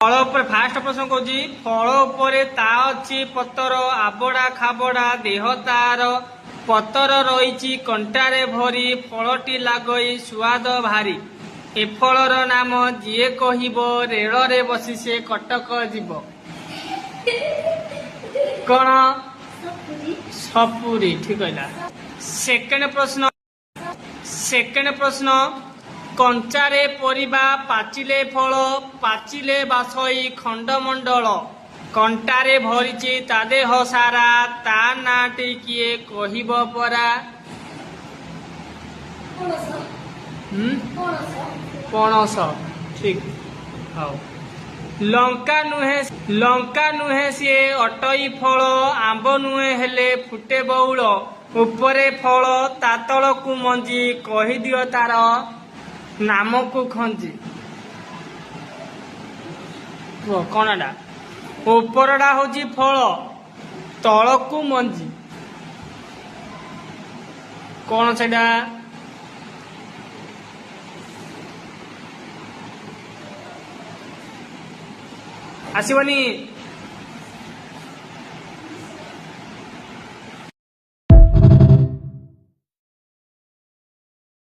ଫଳ ଉପରେ ଫାଷ୍ଟ ପ୍ରଶ୍ନ କହୁଛି। ଫଳ ଉପରେ ତା ଅଛି ପତର, ଆବଡ଼ା ଖାବଡ଼ା ଦେହ ତାର, ପତର ରହିଛି କଣ୍ଟାରେ ଭରି, ଫଳଟି ଲାଗଇ ସୁଆଦ ଭାରି। ଏ ଫଳର ନାମ ଯିଏ କହିବ, ରେଳରେ ବସି ସେ କଟକ ଯିବ। କଣ? ସପୁରୀ। ସପୁରୀ, ଠିକ କହିଲା। ସେକେଣ୍ଡ ପ୍ରଶ୍ନ, ସେକେଣ୍ଡ ପ୍ରଶ୍ନ। କଞ୍ଚାରେ ପରିବା, ପାଚିଲେ ଫଳ, ପାଚିଲେ ବାସଇ ଖଣ୍ଡମଣ୍ଡଳ, କଣ୍ଟାରେ ଭରିଛି ତା ଦେହ ସାରା, ତା ନାଁଟି କିଏ କହିବ ପରା? ପଣସ। ହୁଁ? ପଣସ। ପଣସ, ଠିକ। ହଉ। ଲଙ୍କା ନୁହେଁ, ଲଙ୍କା ନୁହେଁ ସିଏ ଅଟଇ ଫଳ, ଆମ୍ବ ନୁହେଁ ହେଲେ ଫୁଟେ ବଉଳ, ଉପରେ ଫଳ ତା ତଳକୁ ମଞ୍ଜି, କହିଦିଅ ତାର ନାମକୁ ଖଞ୍ଜି। କୁହ କଣ ଏଟା? ଉପରଟା ହଉଛି ଫଳ, ତଳକୁ ମଞ୍ଜି, କଣ ସେଟା? ଆସିବନି।